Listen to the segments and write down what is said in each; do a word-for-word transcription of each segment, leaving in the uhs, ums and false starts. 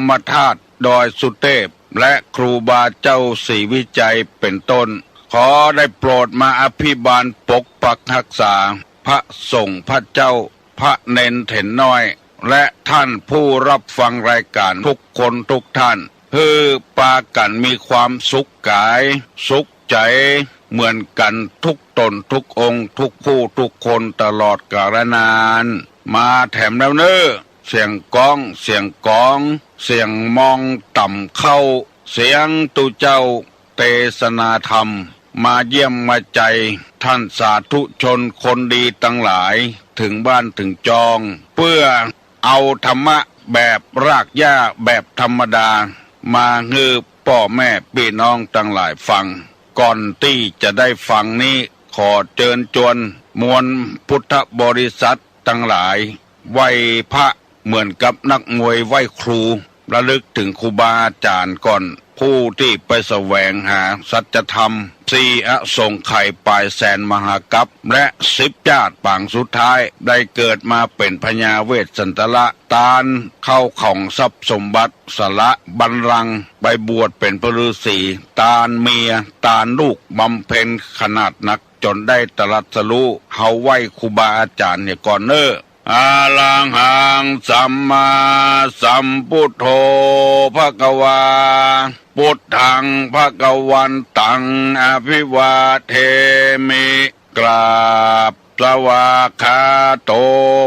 มธาตุดอยสุเตพ และครูบาเจ้าศรีวิชัยเป็นต้น ขอได้โปรดมาอภิบาลปกปักรักษา พระสงฆ์พระเจ้า พระเณรเถรน้อย และท่านผู้รับฟังรายการทุกคนทุกท่าน หื้อปากั๋นมีความสุขก๋าย สุขใจ๋ เหมือนกั๋นทุกต๋นทุกองค์ ทุกผู้ทุกคนตลอดกาลนาน มาแถมแล้วเน่อ เสียงก้อง เสียงก๋อง เสียงมองต่ำเข้า เสียงตุ๊เจ้าเตสนาธรรม มาเยี่ยมมาใจ๋ท่านสาธุชนคนดีตังหลาย เถิงบ้านเถิงจอง เปื้อเอาธรรมะแบบรากหญ้าแบบธรรมดา มาหื้อป้อแม่ปี้น้องตังหลายฟัง ก่อนตี้จะได้ฟังนี้ ขอเจิญจวนมวลพุทธบริษัทตังหลาย ไหว้พระเหมือนกับนักมวยไหว้ครู ระลึกเถิงครูบาอาจ๋ารย์ก่อน ผู้ตี้ไปแสวงหาสัจธรรม สี่อสงไขยป๋ายแสนมหากัป และสิบชาติปางสุดท้าย ได้เกิดมาเป๋นพญาเวสสันตระ ตานเข้าของทรัพย์สมบัติ สละบัลลังก์ ไปบวชเป๋นพระฤๅษี ตานเมีย ตานลูก บำเพ็ญขนาดนัก จ๋นได้ตรัสรู้ เฮาไหว้ครูบาอาจ๋ารย์เหียก่อนเน่อ อะระหังสัมมาสัมพุทโธ ภะคะวา พุทธัง ภะคะวันตัง อะภิวาเทมิ กราบ สวากขาโต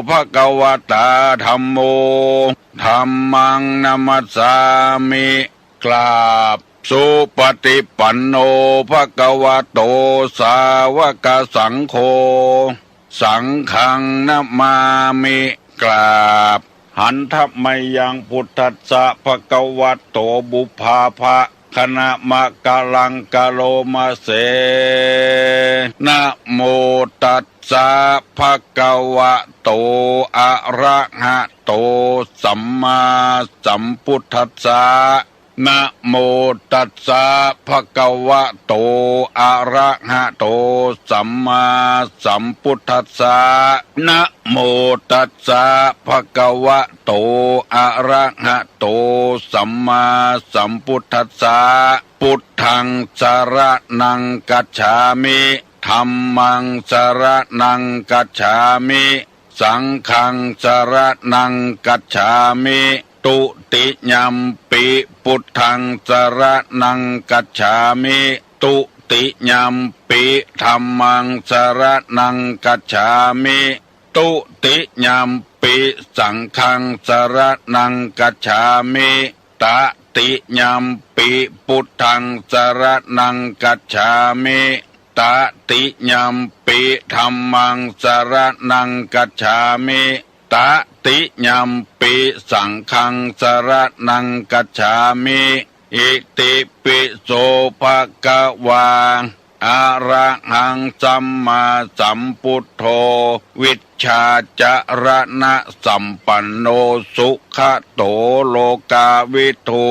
ภะคะวะตา ธัมโม ธัมมัง นะมัสสามิ กราบ สุปฏิปันโน ภะคะวะโต สาวกสังโฆ สังฆัง นะมามิ กราบ หันทะมะยัง พุทธัสสะ ภะคะวะโต ปุพพาภะ คะนะมะกะลัง กะโรมะเส นะโมตัสสะ ภะคะวะโต อะระหะโต สัมมาสัมพุทธัสสะ นะโมตัสสะ ภะคะวะโต อะระหะโต สัมมาสัมพุทธัสสะ นะโมตัสสะ ภะคะวะโต อะระหะโต สัมมาสัมพุทธัสสะ พุทธัง สะระณัง กัจฉามิ ธัมมัง สะระณัง กัจฉามิ สังฆัง สะระณัง กัจฉามิ ตุติยัมปิ พุทธัง สะระณัง กัจฉามิ ตุติยัมปิ ธัมมัง สะระณัง กัจฉามิ ตุติยัมปิ สังฆัง สะระณัง กัจฉามิ ตะติยัมปิ พุทธัง สะระณัง กัจฉามิ ตะติยัมปิ ธัมมัง สะระณัง กัจฉามิ ตะติยัมปิ สังฆัง สะระณัง กัจฉามิ อิติปิโส ภะคะวา อะระหัง สัมมาสัมพุทโธ วิชชาจะระณะสัมปันโน สุขะโต โลกาวิทู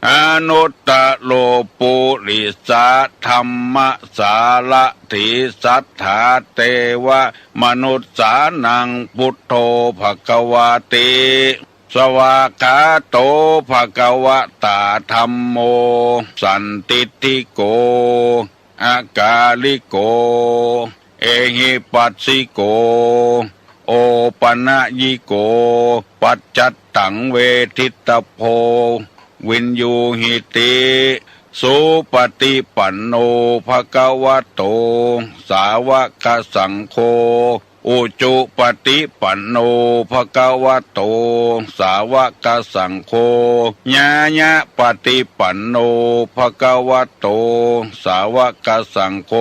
อนุตตะโร ปุริสะธัมมะสารถี สัตถาเตวะมนุสสานัง พุทโธ ภะคะวาติ สวากขาโต ภะคะวะตา ธัมโม สันทิฏฐิโก อะกาลิโก เอหิปัสสิโก โอปะนะยิโก ปัจจัตตัง เวทิตตะโพ วินยูหิติ สุปฏิปันโน ภะคะวะโต สาวกสังโฆ อุจุปฏิปันโน ภะคะวะโต สาวกสังโฆ ญาญะปฏิปันโน ภะคะวะโต สาวกสังโฆ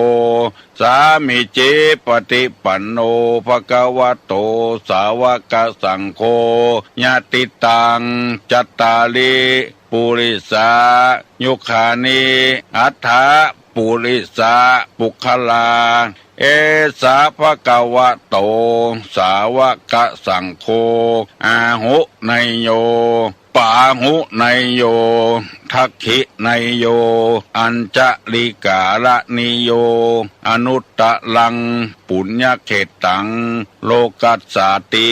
สามีจิปฏิปันโน ภะคะวะโต สาวกสังโฆ ยะติตัง จัตตาริ ปุริสายุคานิ อัฏฐะปุริสะปุคคลา เอสะ ภะคะวะโต สาวกสังโฆ อาหุเนยโย ป ปาหุเนยโย ทักขิเนยโย อัญจลิกาลเนยโย อนุตตรัง ปุญญเขตตัง โลกัสสาติ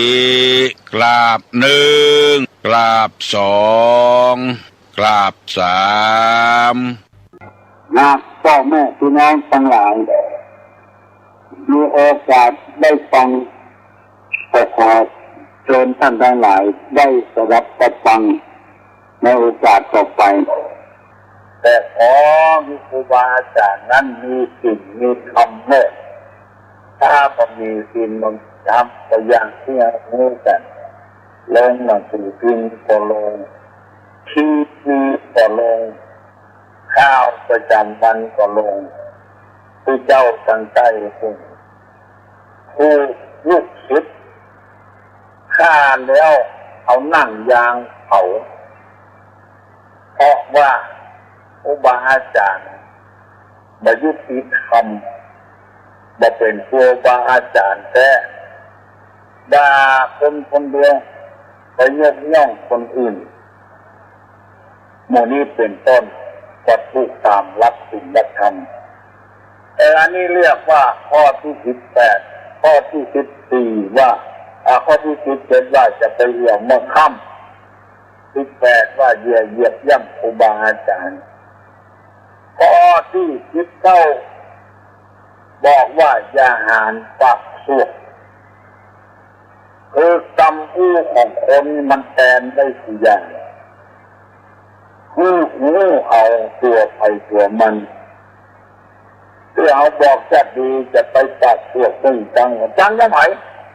กราบหนึ่ง กราบสอง กราบสาม หากป้อแม่ปี้น้องตังหลาย มีโอกาสได้ฟัง ก็ขอเจิญต้านตังหลายได้สดับรับฟังในโอกาสต่อไป แต่ขอหื้อครูบาอาจ๋ารย์นั้นมีศีลมีธรรมเน่อ ถ้าบ่มีศีลบ่มีธรรม ก็อย่างตี้ฮู้กั๋น ลงหนังสือพิมพ์ก็ลง ทีวีก็ลง ข่าวประจ๋ำวันก็ลง ตี้เจ้าตังใต้ปุ้น ถูกลูกศิษย์ฆ่าแล้วเอาหนังยางเผา เพราะว่าครูบาอาจ๋ารย์บ่ยุติธรรม บ่เป๋นครูบาอาจ๋ารย์แท้ ด่าคนคนเดียว ไปยกย่องคนอื่น หมู่นี้เป๋นต้น บ่ถูกต๋ามหลักศีลหลักธรรม เออ อันนี้เรียกว่าข้อตี้สิบแปด ข้อตี้สิบสี่ว่า อ่า ข้อตี้สิบเจ็ดว่าจะไปเหี่ยวเมืองค่ำ สิบแปดว่าอย่าเหยียบย่ำครูบาอาจ๋ารย์ ข้อตี้สิบเก้าบอกว่าอย่าหาญปากส่วก คือกำอู้ของคนมันแตนได้สี่อย่าง หื้อ หื้อเอาตั๋วใผตั๋วมัน ตี้เฮาบอกจะดีจะไปปากส่วกตึงจัง จังจังใผ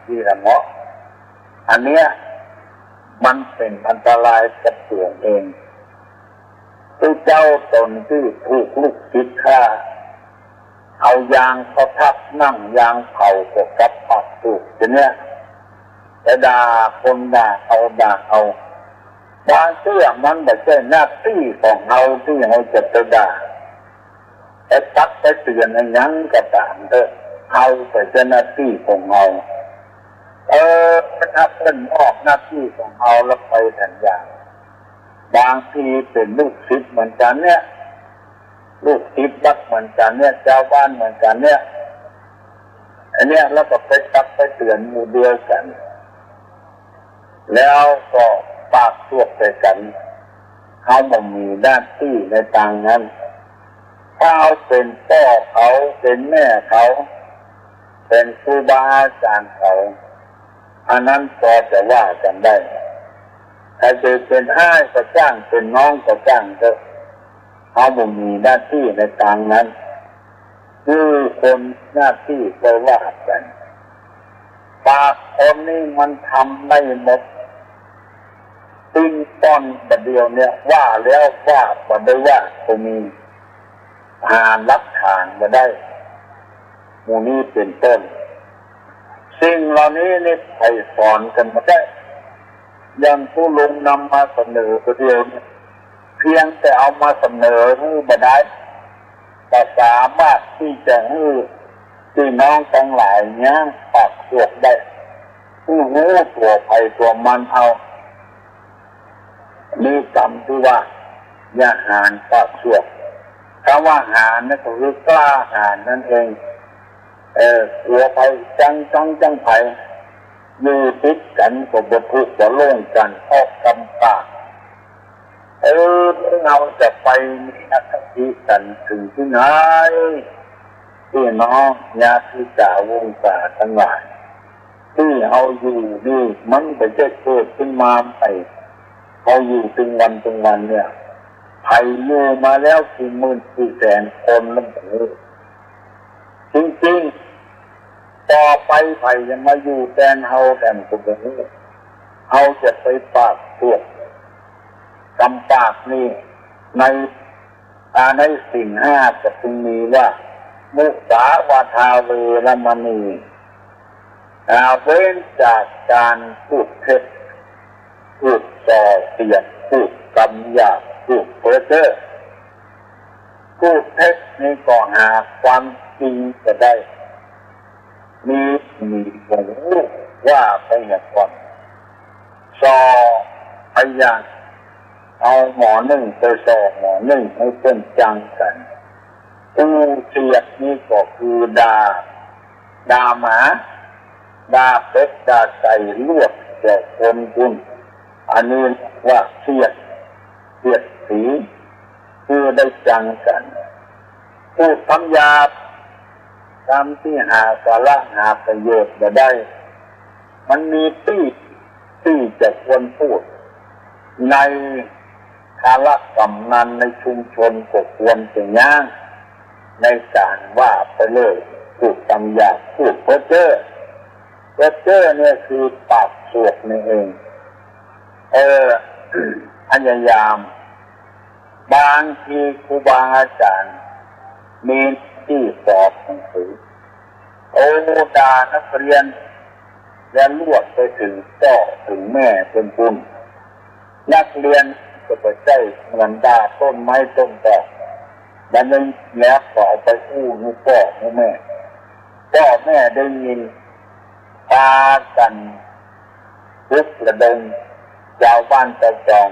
นี่แหละเหมาะ อันเนี้ยมันเป๋นอันตรายกับตั๋วเอง ตี้เจ้าต๋นตี้ถูกลูกศิษย์ฆ่า เอายางเขาทับหนังยางเผาก็กับปากส่วก ตี้เนี้ย ไปด่าคนด่าเอาด่าเอา บางเตื้อมันบ่ใจ้หน้าตี้ของเฮาตี้เฮาจะไปด่า ไปตักไปเตื๋อนอะหยังก็ต๋ามเต๊อะ เฮาบ่ใจ้หน้าตี้ของเฮา เออ ถ้าเปิ้นนอกหน้าตี้ของเฮาแล้วไปตันอย่าง บางทีเป๋นลูกศิษย์เหมือนกั๋นเนี่ย ลูกศิษย์วัดเหมือนกั๋นเนี่ย จาวบ้านเหมือนกั๋นเนี่ย อันเนี้ย แล้วก็ไปตักไปเตื๋อนหมู่เดียวกั๋น แล้วก็ปากส่วกใส่กั๋น เฮาบ่มีหน้าตี้ในตางนั้น ถ้าเฮาเป๋นป้อเขา เป๋นแม่เขา เป๋นครูบาอาจ๋ารย์เขา อันนั้นพอจะว่ากั๋นได้ ถ้าจะเป๋นอ้ายก็จ้าง เป๋นน้องก็จ้างเต๊อะ เฮาบ่มีหน้าตี้ในตางนั้น หื้อคนหน้าตี้ไปว่ากั๋น ปากคนนี้มันทำได้หมด ปิ้งป้อนบ่าเดี่ยวเนี่ย ว่าแล้วว่าบ่ได้ว่าก็มี หาหลักฐานบ่ได้ หมู่นี้เป๋นต้น สิ่งเหล่านี้นี่ใผสอนกั๋นบ่ได้ อย่างผู้ลุงนำมาเสนอบ่าเดี่ยวเนี่ย เพียงแต่เอามาเสนอหื้อบ่ได้ บ่สามารถตี้จะหื้อปี้น้องตังหลายย้างปากส่วกได้ หื้อฮู้ตั๋วใผตั๋วมันเอา นี่กำตี้ว่าอย่าหาญปากส่วก กำว่าหาญนั้นก็คือกล้าหาญนั้นเอง เออ ตั๋วใผจัง จัง จังใผ อยู่ติดกั๋นก็บ่ทุกข์บ่โล่งกั๋น เพราะกำปาก เออ เฮาจะไปมีอคติกั๋นเถิงตี้ไหน ปี้น้องญาติสาวงศาตังหลาย ตี้เฮาอยู่นี่มันบ่ใจ้เกิดขึ้นมาใหม่ เฮาอยู่ตึงวันตึงวันเนี่ย ใผอยู่มาแล้วกี่หมื่นกี่แสนคนแล้วบ่ฮู้ จริงๆ ต่อไปใผจะมาอยู่แตนเฮาแตนก็บ่ฮู้ เฮาจะไปปากส่วก กำปากนี่ ใน อ่า ในศีลห้าก็จึงมีว่า มุสาวาทาเวรมณี อ่า เว้นจากก๋านพูดเท็จ พูดส่อเสียด พูดกำหยาบ พูดเพ้อเจ้อ พูดเท็จนี่ก็หาความจริงบ่ได้ มี มีบ่ฮู้ว่าไปอย่างก่อน ส่อพยาน เอาหม้อนึ่งไปส่อหม้อนึ่งหื้อเปิ้นจังกั๋น กู้เสียดนี่ก็คือด่า ด่าหมา ด่าเป็ด ด่าไก่ ลวดแก่คนปุ้น อันนี้ว่าเสียด เสียดสี คือได้จังกั๋น พูดกำหยาบ กำตี้หาสาระหาประโยชน์บ่ได้ มันมีตี้ ตี้จะควรพูด ในคาละกำนั้นในชุมชนก็ควรจะยั้ง ในก๋านว่าไปเลย พูดกำหยาบ พูดเพ้อเจ้อ เพ้อเจ้อเนี่ยคือปากสวกนี่เอง เออ พยายาม บางทีครูบาอาจ๋ารย์มีตี้สอนหนังสือ โอ้ ด่านักเรียน และลวดไปเถิงป้อเถิงแม่เปิ้นปุ้น นักเรียนก็บ่ใจ้เหมือนด่าต้นไม้ต้นตอก แล้วก็เอาไปอู้หื้อป้อหื้อแม่ ป้อแม่ได้ยิน ปากั๋นปลุกระดมจาวบ้านจาวจอง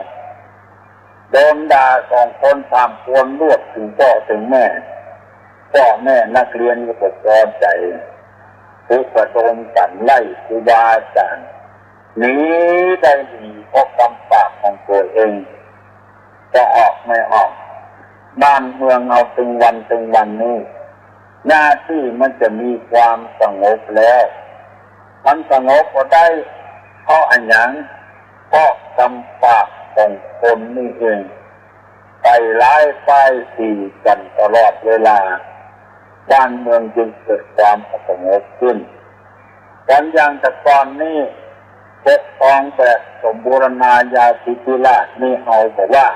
โดนด่าสองคนสามคน ลวดเถิงป้อเถิงแม่ ป้อแม่นักเรียนก็บ่ปอใจ๋ ปลุกระดมกั๋นไล่ครูบาอาจ๋ารย์ หนีได้หนีเพราะกำปากของตั๋วเอง จะออกไม่ออก บ้านเมืองเฮาตึงวันตึงวันนี้ หน้าตี้มันจะมีความสงบแล้ว มันสงบบ่ได้ เพราะอะหยัง เพราะกำปากของคนนี่เอง ใส่ร้ายป้ายสีกั๋นตลอดเวลา บ้านเมืองจึงเกิดความอสงบขึ้น เหมือนอย่างแต่ก่อนนี้ ปกครองแบบสมบูรณาญาสิทธิราชย์นี่ เอาแบบว่า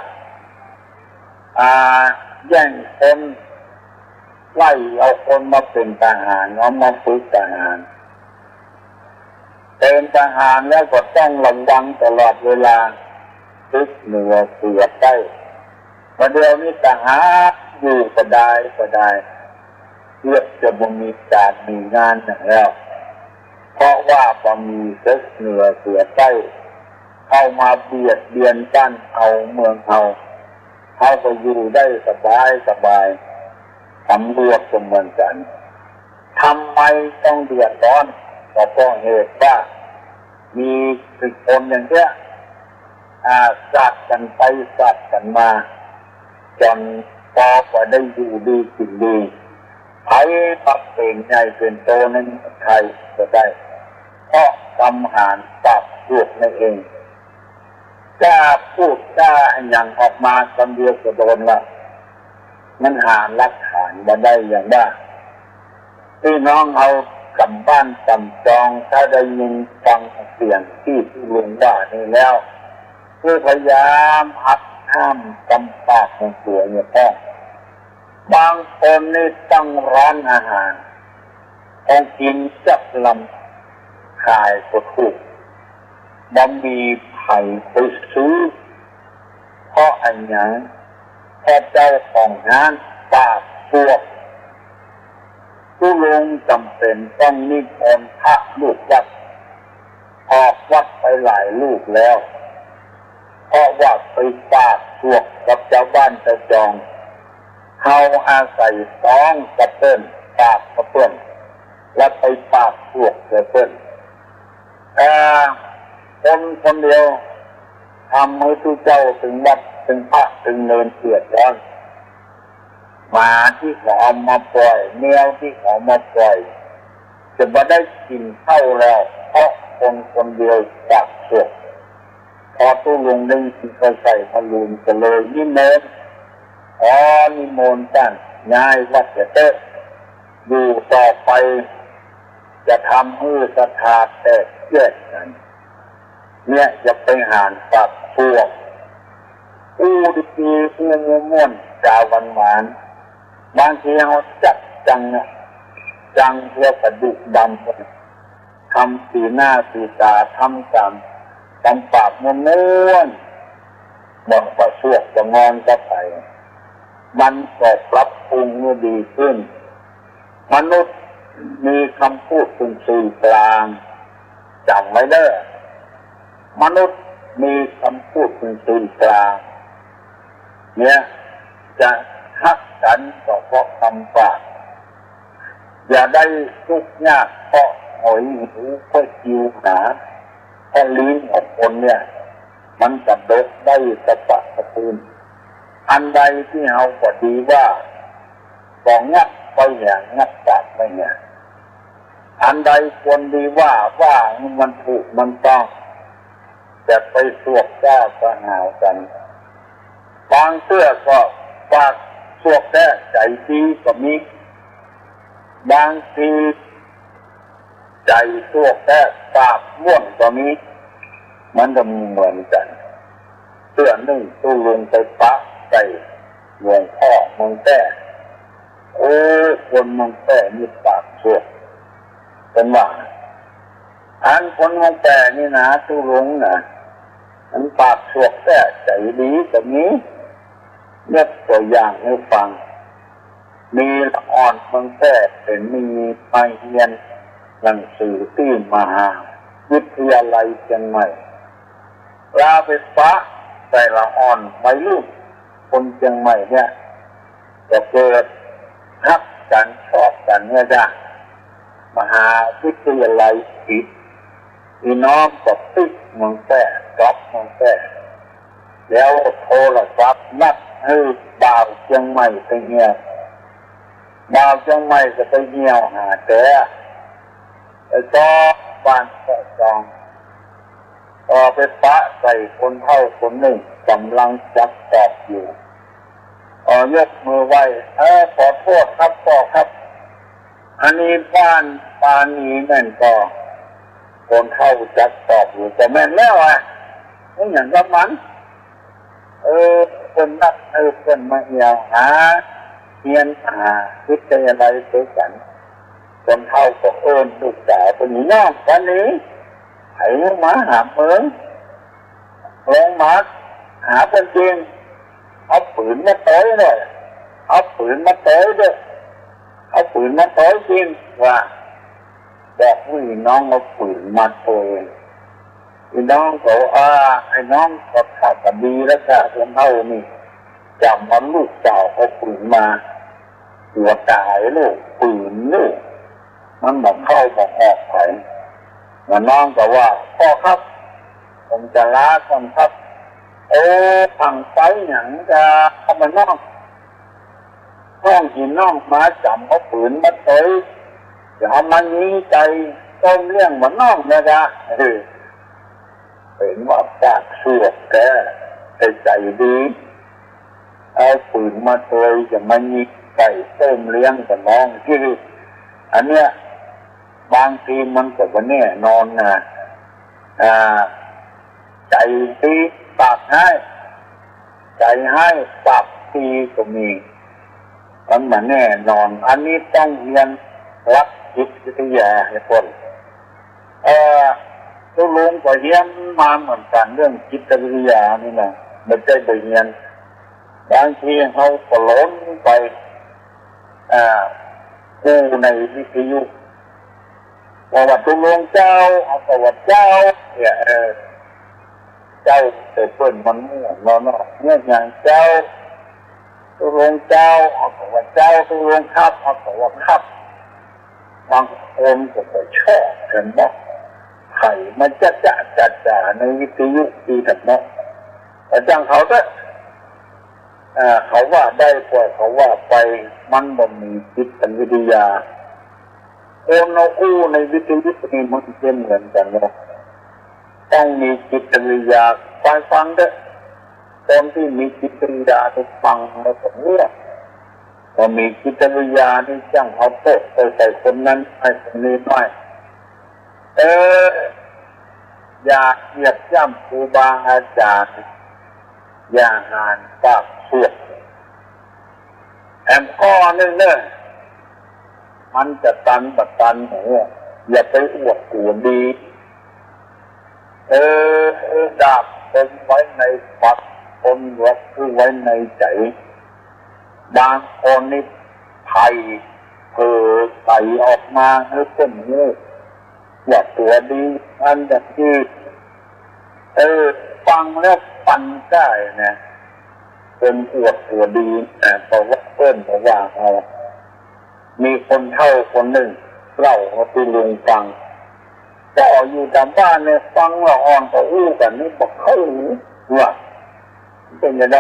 อ่า แย่งคน ไล่เอาคนมาเป๋นทหาร เอามาฝึกทหาร เป๋นทหารแล้วก็ต้องระวังตลอดเวลา ตึกเหนือเสือใต้ บ่าเดี่ยวนี้ทหารอยู่บ่ดายบ่ดาย เกือบจะบ่มีก๋านมีงานหยังแล้ว เพราะว่าบ่มีตึกเหนือเสือใต้ เข้ามาเบียดเบียนบ้านเฮาเมืองเฮา เฮาก็อยู่ได้สบายสบาย ตำรวจก็เหมือนกั๋น ทำไมต้องเดือดร้อน ก็เพราะเหตุว่า มีคนอย่างเนี้ย อ่า สัดกั๋นไปสัดกั๋นมา จ๋นปอบ่ได้อยู่ดีกิ๋นดี ใผมาเป๋นใหญ่เป๋นโตในเมืองไทยก็ได้ เพราะกำหารปากสวกนั่นเอง กล้าพูดกล้าอะหยังออกมากำเดียวก็โดนละ มันหาหลักฐานบ่ได้อย่างว่า พี่น้องเฮาก๋ำบ้านก๋ำจอง ถ้าได้ยินฟังเสียงตี้ตุ๊ลุงว่านี่แล้ว ก็พยายามหักห้ามกำปากของตั๋วเนี่ยพ่อง บางคนนี่ตั้งร้านอาหาร ของกิ๋นจักลำ ขายก็ถูก บ่มีใผไปซื้อ เพราะอะหยัง เพราะเจ้าของร้านปากสวก ตุ๊ลุงจ๋ำเป๋นต้องนิมนต์พระลูกวัด ออกวัดไปหลายรูปแล้ว เพราะว่าไปปากสวกกับจาวบ้านจาวจอง เฮาอาศัยต๊องกับเปิ้น ปากกับเปิ้น แล้วไปปากสวกใส่เปิ้น เอ่อ คนคนเดียว ทำหื้อตุ๊เจ้าตึงวัดตึงพระตึงเณรเดือดร้อน หมาตี้เขาเอามาป่อย แมวตี้เขาเอามาป่อย จะบ่ได้กิ๋นข้าวแล้ว เพราะคนคนเดียวปากสวก พอตุ๊ลุงได้ยินก็ใส่พระลูนก็เลยนิมนต์ ขอนิมนต์ต้านย้ายวัดเสียเต๊อะ อยู่ต่อไปจะทำหื้อศรัทธาแตกแยกกั๋น เนี่ยจะไปหารปากสวก อู้ดีๆ อู้ม่วนๆ จ๋าหวานๆ บางทีเฮาจับจังนะ จังเพื่อสะดุดดำ ทำสีหน้าสีต๋า ทำต๋าม ทำปากม่วนๆ บ่ปากสวกบ่งอนกับใผ มันก็ปรับปรุงหื้อดีขึ้น มนุษย์มีกำพูดเป๋นสื่อกลาง จ๋ำไว้เน่อ มนุษย์มีกำพูดเป๋นสื่อกลาง เนี่ย จะฮักกั๋นก็เพราะกำปาก อย่าได้ตุ๊กข์ยากเพราะหอยหิว เพราะหิวหา เพราะลิ้นของคนเนี่ย มันกระดกได้ตะปะตะปูน อันใดตี้เฮาบ่ดีว่า ก็งับไปเหีย งับปากไปเหีย อันใดควรดีว่า ว่าหื้อมันถูกมันต้อง จะไปสวกแต๊ก็หาวกั๋น บางเตื้อก็ปากสวกแต๊ใจ๋ดีก็มี บางทีใจ๋สวกแต๊ปากบ้วนก็มี มันก็มีเหมือนกั๋น เตื้อนึ่งตุ๊ลุงไปปะใส่หลวงป้อเมืองแป้ โอ้ คนเมืองแป้นี่ปากสวก เปิ้นว่า อันคนเมืองแป้นี่นะ ตุ๊ลุงนะ มันปากสวกแต๊ใจ๋ดีก็มี ยกตั๋วอย่างหื้อฟัง มีละอ่อนเมืองแป้เป๋นมี มาเฮียนหนังสือตี้มหาวิทยาลัยเจียงใหม่ ลาไปปะใส่ละอ่อนวัยรุ่นคนเจียงใหม่เนี่ย ก็เกิดฮักกั๋นชอบกั๋นเนี่ยจ้ะ มหาวิทยาลัยปิด อีน้องก็ปิ๊กเมืองแป้ จ๊อบเมืองแป้ แล้วโทรศัพท์นัดหื้อบ่าวเจียงใหม่ไปเหี่ยว บ่าวเจียงใหม่ก็ไปเหี่ยวหาแต๊ ไปจ๊อบบ้านก็จ๊อบ เอ่อ ไปปะใส่คนเฒ่าคนนึ่ง ก่ำลังจักตอบอยู่ เอ่อ ยกมือไหว้ เอ่อ ขอโต้ษครับป้อครับ อันนี้บ้านปานีแม่นก่อ คนเฒ่าจักตอบอยู่ ก็แม่นแล้วอะ มันหยังกับมัน เออ เปิ้นนัด เออ เปิ้นมาเหี่ยวหา เฮียนมหาวิทยาลัยตวยกั๋น คนเฒ่าก็เอิ้นลูกสาวเปิ้น "น้อง วันนี้ใผมาหาเมือง ลองมาหาเปิ้นเจียง เอาปืนมาตวยหน่อย เอาปืนมาตวยเต๊อะ เอาปืนมาตวยเจียง" ว่า บอกหื้อน้องเอาปืนมาตวย อีน้องก็ อ่า ไอ้น้องก็ถ้าบ่ดีแล้วจ้ะ คนเฒ่านี่ จ๋ำเอาลูกสาวเอาปืนมา หัวต๋ายลูก ปืนลูก มันบ่เข้าบ่ออกใผ แล้วน้องก็ว่า "ป้อครับ ผมจะลาก่อนครับ โอ้ ผังไปหยังจะเอามาน้อง น้องตี้น้องมาจ๋ำเอาปืนมาตวย จะเอามายิงไก่ต้มเลี้ยงบ่น้องนะจ๊ะ" เออ เป๋นว่าปากสวกแต๊ แต่ใจ๋ดี เอาปืนมาตวย จะมายิงไก่ต้มเลี้ยงบ่น้อง คือ อันเนี้ย บางทีมันก็บ่แน่นอนนะ อ่า ใจ๋ดีปากฮ้าย ใจ๋ฮ้ายปากดีก็มี มันบ่แน่นอน อันนี้ต้องเฮียนหลักจิตวิทยาหื้อป้น เอ่อ ตุ๊ลุงก็เฮียนมาเหมือนกั๋น เรื่องจิตวิทยานี่นะ บ่ใจ้บ่เฮียน บางทีเฮาก็หลงไป อ่า อู้ในวิทยุ ว่า ว่าตุ๊ลุงเจ้า เฮาก็ว่าเจ้า เนี่ย เออ เจ้า แต่เปิ้นมันมั่วเนาะ เนาะ เนี่ย อย่างเจ้า ตุ๊ลุงเจ้า เฮาก็ว่าเจ้า ตุ๊ลุงครับ เฮาก็ว่าครับ บางคนก็บ่ชอบหันเนาะ ใผมาจ๊ะจ๊ะจ๋าจ๋าในวิทยุตี้หันเนาะ ก็จ้างเขาเต๊อะ อ่า เขาว่าได้ก็เขาว่าไป มันบ่มีจิตวิทยา คนเฮาอู้ในวิทยุนี่มันจะเหมือนกั๋นเนาะ ต้องมีจิตวิทยา ฟังฟังเต๊อะ คนตี้มีจิตวิทยานี่ฟังแล้วก็เงียบ บ่มีจิตวิทยานี่จ้างเอาโต้ษไปใส่คนนั้นหน้อยคนนี้หน้อย เออ อย่าเหยียบย่ำครูบาอาจ๋ารย์ อย่าหาญปากสวก แถมข้อนึ่งเน่อ มันจะตันบ่ตันหู อย่าไปอวดตั๋วดี เออ ดาบคมไว้ในฝัก คมหลวกคือไว้ในใจ๋ บางคนนี่ไผ่เผลอใสออกมาหื้อเปิ้นฮู้ ว่าตั๋วดี อันอย่างอี้ เออ ฟังแล้วปันได้นะ คนอวดตั๋วดี แต่ประวัติเปิ้น ประวัติเฮา มีคนเฒ่าคนนึ่งเล่าหื้อตี้ลุงฟัง ก็อยู่ต๋ามบ้านเนี่ยฟังละอ่อนก็อู้กั๋นนี่บ่เข้าหูว่า เป๋นจะใด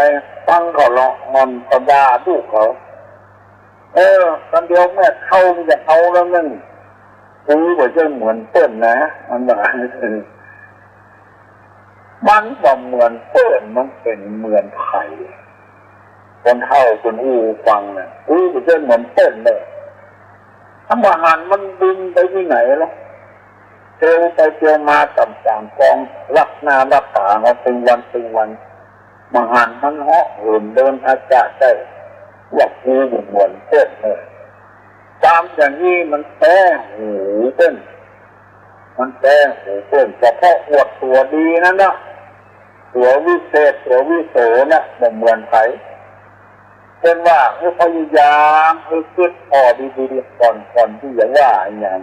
ฟังเขาละอ่อนก็ด่าดุเขา เออ ต๋อนเดียวแม่เฒ่านี่จะเอาแล้วนึ่ง กูบ่ใจ้เหมือนเปิ้นนะ มันว่า มันบ่เหมือนเปิ้น มันเป๋นเหมือนใผ คนเฒ่าคนอู้ฟังน่ะ อู้บ่ใจ้เหมือนเปิ้นเลย ถ้าบ่หันมันบินไปตี้ไหนละ เตียวไปเตียวมาต๋ามสามกอง ลับหน้าลับต๋ามาเป๋นวันเป๋นวัน บ่หันมันเหาะเหินเดินอากาศได้ ว่ากูบ่เหมือนเปิ้นเลย ต๋ามอย่างอี้มันแปงหูเปิ้น มันแปงหูเปิ้น เฉพาะอวดตั๋วดีนั้นนะ ตั๋ววิเศษ ตั๋ววิโสนะ บ่เหมือนใผ เปิ้นว่าหื้อพยายาม หื้อกึ๊ดผ่อดีๆ ก่อน ก่อนตี้จะว่าอะหยัง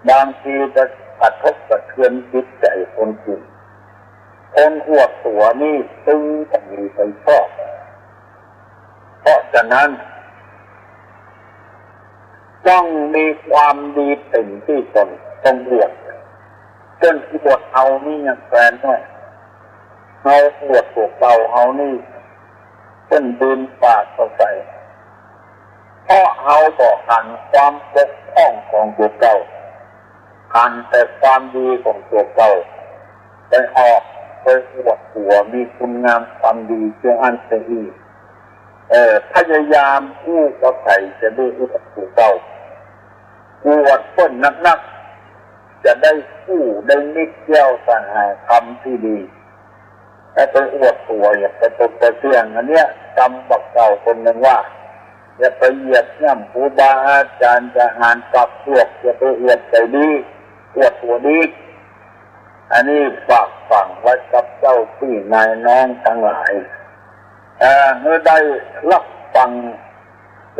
บางทีจะกระทบกระเทือนจิตใจ๋คนอื่น คนอวดตั๋วนี่ตึงจะมีใผชอบ เพราะฉะนั้น ต้องมีความดีเป๋นตี้ตน ต้องอวด เปิ้นอวดเฮานี่ยังแปลนน้อย เฮาอวดตั๋วเก่าเฮานี่ เปิ้นบืนปากเข้าใส่ เพราะเฮาบ่หันความบกพร่องของตั๋วเก่า หันแต่ความดีของตั๋วเก่า ไปออก ไปอวดตั๋วมีคุณงามความดีเสียอั้นเสียอี้ เออ พยายามอู้ก็ใส่จะได้อวดตั๋วเก่า อวดเปิ้นนักๆ จะได้กู้ได้มิตรแก้วสหายธรรมตี้ดี ถ้าไปอวดตั๋วอย่าไปตกไปเสี่ยง อันเนี้ย กำบ่าเก่าคนนึ่งว่า อย่าไปเหยียบย่ำครูบาอาจ๋ารย์ จะหาญปากซวก อย่าไปอวดใจ๋ดี อวดตั๋วดี อันนี้ฝากฝังไว้กับเจ้าปี้นายน้องตังหลาย เอ่อ หื้อได้ฮับฟัง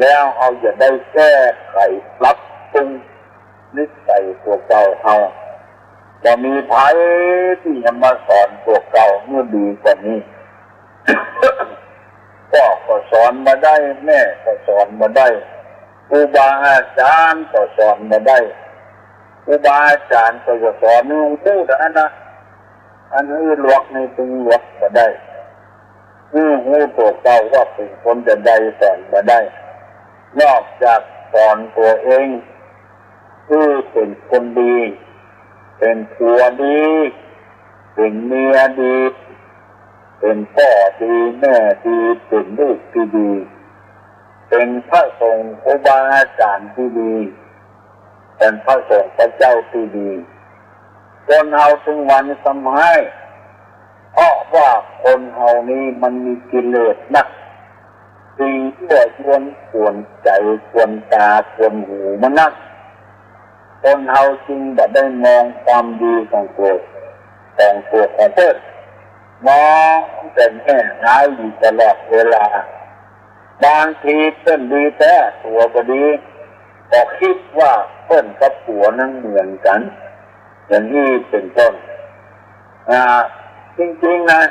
แล้ว เฮาจะได้แก้ไขปรับปรุงนิสัยตั๋วเก่าเฮา บ่มีใผตี้จะมาสอนตั๋วเก่าหื้อดีกว่านี้ พ่อก็สอนบ่ได้ แม่ก็สอนบ่ได้ ครูบาอาจ๋ารย์ก็สอนบ่ได้ ครูบาอาจ๋ารย์ก็จะสอนหื้อฮู้เต้าอั้นนะ อันหื้อหลวกนี่ตึงหลวกบ่ได้ หื้อฮู้ตั๋วเก่าว่าเป๋นคนจะใดสอนบ่ได้ นอกจากสอนตั๋วเอง หื้อเป๋นคนดี เป๋นผัวดี เป๋นเมียดี เป๋นป้อดีแม่ดี เป๋นลูกตี้ดี เป๋นพระสงฆ์ครูบาอาจ๋ารย์ตี้ดี เป๋นพระสงฆ์พระเจ้าตี้ดี คนเฮาตึงวันนี้ซ้ำฮ้าย เพราะว่าคนเฮานี้มันมีกิเลสนัก สิ่งยั่วยวนกวนใจ๋ กวนตา กวนหูมันนัก คนเฮาจึงบ่ได้มองความดีของตั๋ว ของตั๋วของเปิ้น มองแต่แง่ฮ้ายอยู่ตลอดเวลา บางทีเปิ้นดีแต๊ ตั๋วบ่ดี ก็กึ๊ดว่าเปิ้นกับตั๋วนั้นเหมือนกั๋น อย่างอี้เป๋นต้น อ่า จริงๆ นะ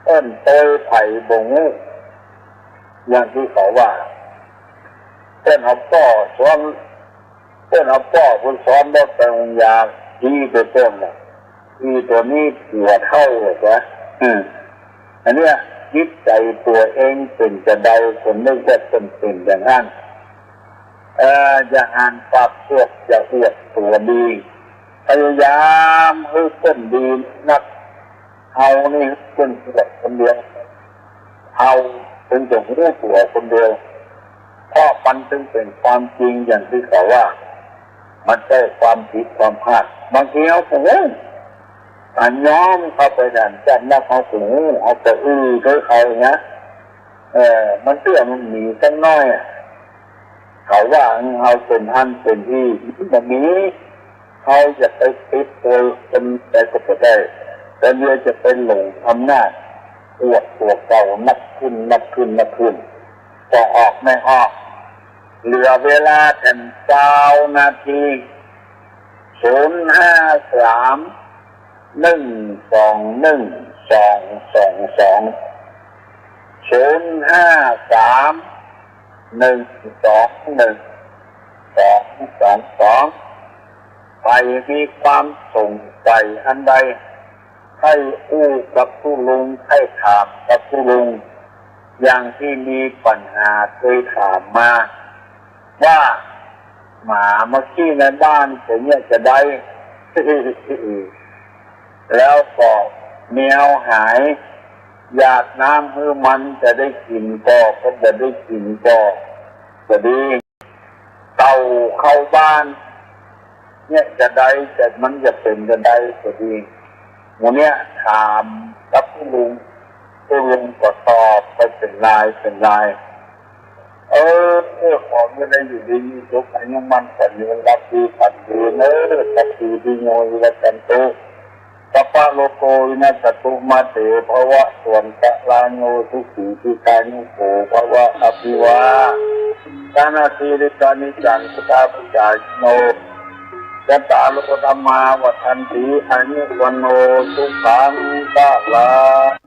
เปิ้นโตยใผบ่ฮู้ อย่างตี้เขาว่า เปิ้นเอาป้อสอน เปิ้นเอาป้อเปิ้นสอนบ่ไปโฮงยา อี๋ เป๋นต้นน่ะ อี๋ ตั๋วนี้ตั๋วเฒ่าหรอกวะ อืม อันเนี้ย จิตใจ๋ตั๋วเองเป๋นจะใด คนนึกว่าเปิ้นเป๋นอย่างนั้น เอ่อ อย่าหาญปากซวก อย่าอวดตั๋วดี พยายามหื้อเปิ้นดีนัก เฮานี่เปิ้นอวดคนเดียว เฮาตึงจะฮู้ตั๋วคนเดียว เพราะมันตึงเป๋นความจริงอย่างตี้เขาว่า มันใจ้ความผิดความพลาด บางทีเฮาก็ฮู้ อันยอมเข้าไปด่านจับนัก เฮาก็ฮู้ เฮาก็อื้อหื้อเขาอย่างเนี้ย เออ มันเตื้อมันมีสักน้อยอะ เขาว่าเฮาเป๋นอั้นเป๋นอี้ บ่มี เฮาอย่าไปติดตั๋วคนใดก็บ่ได้ แต่เดี๋ยวจะไปหลงอำนาจ อวดตั๋วเก่านักขึ้น นักขึ้น นักขึ้น ก็ออกไม่ออก เหลือเวลาแค่ซาวนาที ศูนย์ห้าสาม หนึ่งสองหนึ่ง สองสองสอง ศูนย์ห้าสาม หนึ่งสองหนึ่ง สองสองสอง ใผมีความสงสัยอันใด ใค่อู้กับตุ๊ลุง ใค่ถามกับตุ๊ลุง อย่างตี้มีปัญหาเกยถามมา ว่าหมามาขี้ในบ้านจะเยียะจาใด แล้วก็แมวหาย หยาดน้ำหื้อมันจะได้กิ๋นก่อ ก็บ่ได้กิ๋นก่อ ก็ดี เต่าเข้าบ้าน เยียะจาใด จะมันจะเป๋นจาใด ก็ดี หมู่เนี้ยถามกับตุ๊ลุง ตุ๊ลุงก็ตอบไปเป๋นลายเป๋นลาย เออ เออ ขอหื้อได้อยู่ดีมีสุข อายุมั่นขวัญยืน ราตรีฝันดีเนอ สัพพีติโย วิวัชชันตุ สัพพะโรโค วินัสสะตุ มาเส ภะวะตวันตะราโย สุขี ทีฆายุโก ภะวะ อะภิวาทะนะสีลิสสะนิจจัง วุฑฒาปะจายิโน จัตตาโร ธัมมา วัฑฒันติ อายุ วัณโณ สุขัง พะลัง